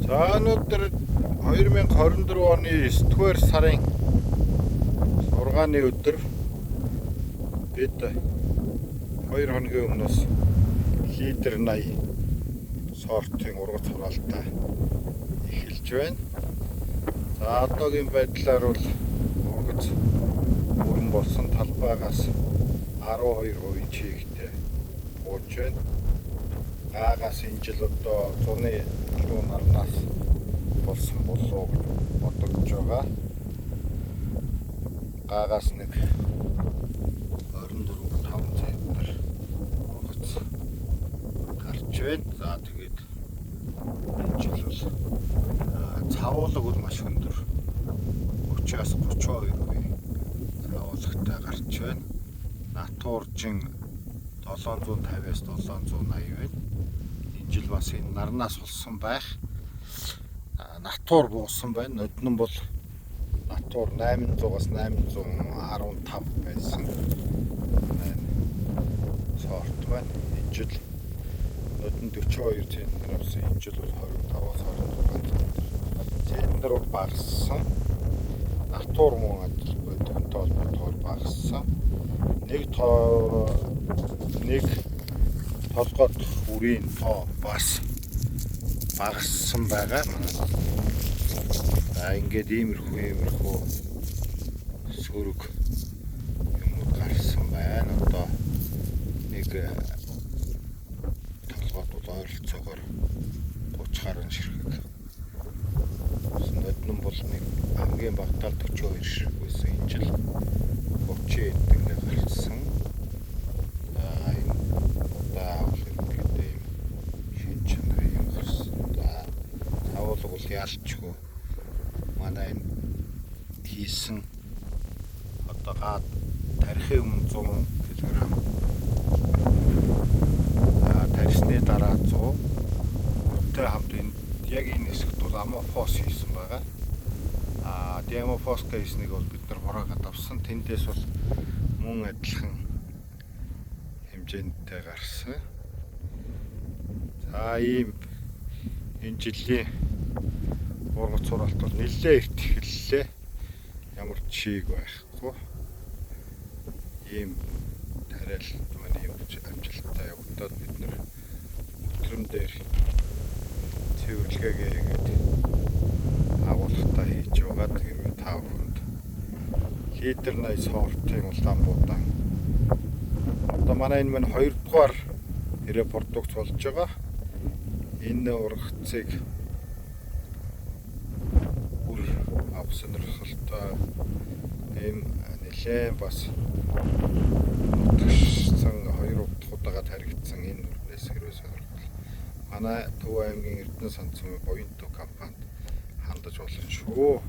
За өнөөдөр 2024 оны 9-р сарын 6-ны өдөр бид 2 хоногийн өмнөөс Лидер 80 сортын ургац хураалтаа эхэлж байна. За одоогийн байдлаар бол ургац бүрэн болсон талбайгаас 12% чигтэй бууж байна. Гаагаас энэ жил одоо зуны луу нарнаас болсон болов уу гэж бодогдож байгаа. Гаагаас нэг 24.5 центр ургац гарч байна. За тэгээд энэ жил бол цавуулаг бол маш өндөр. 30-аас 32% цавуулагтай гарч байна. Натуржин 750-аас 780 байна. Энэ жил бас энэ нарнаас болсон байх. Натур буусан байна. Ноднон бол натур 800-аас 815 байсан. Байна. Сорт байна. Энэ жил нодон 42 центнер авсан. Энэ жил бол 25-аас 26 центнер. Центнер бол багассан. Натур мөн адил бодгонтой холбоотойгоор багассан. Нэг тоо нэг толгойд үрийн тоо бас багассан байгаа. За ингээд иймэрхүү сөрөг юмуд гарсан байна. Одоо нэг толгойд бол ойролцоогоор 30 гаруй ширхэг. Ноднон бол нэг хамгийн багадаа 42 ширхэг байсан. Энэ жил 30 эдгээр гарсан. За энэ удаа бол ерөнхийдөө юм шин чанарын юм гарсан. За цавуулга бол яалчгүй манай энэ хийсэн одоо гаад тарихын өмнө 100 кг. За тарьсны дараа 100. Үүнтэй хамт энэ яг энэ хэсэгт бол амофос хийсэн байгаа. А диамофоска хийснийг бол бид нар хураагаад авсан. Тэндээс бол мөн адилхан хэмжээндтэй гарсан. За ийм энэ жилийн ургац хураалт бол нэлээд эрт эхэллээ. Ямар ч чиг байхгүй. Ийм тариалт маань ийм амжилттай явагдаад бид нар өтрөм дээр цэвэрлэгээгээ хийгээд агуулгатаа хийж байгаа. Тэгэхээр та бүхэнд Лидер 80 сортын улаан буудаан. Одоо манай энэ маань 2 дугаар репродукц болж байгаа. Энэ ургацыг үр авах сонирхолтой ийм нэлээд бас нутагшсан 2 удаага таригдсан энэ үрнээс хэрвээ сонирхол манай Төв аймгийн Эрдэнэ Санд сумын Буянтов компанид хандаж болно шүү.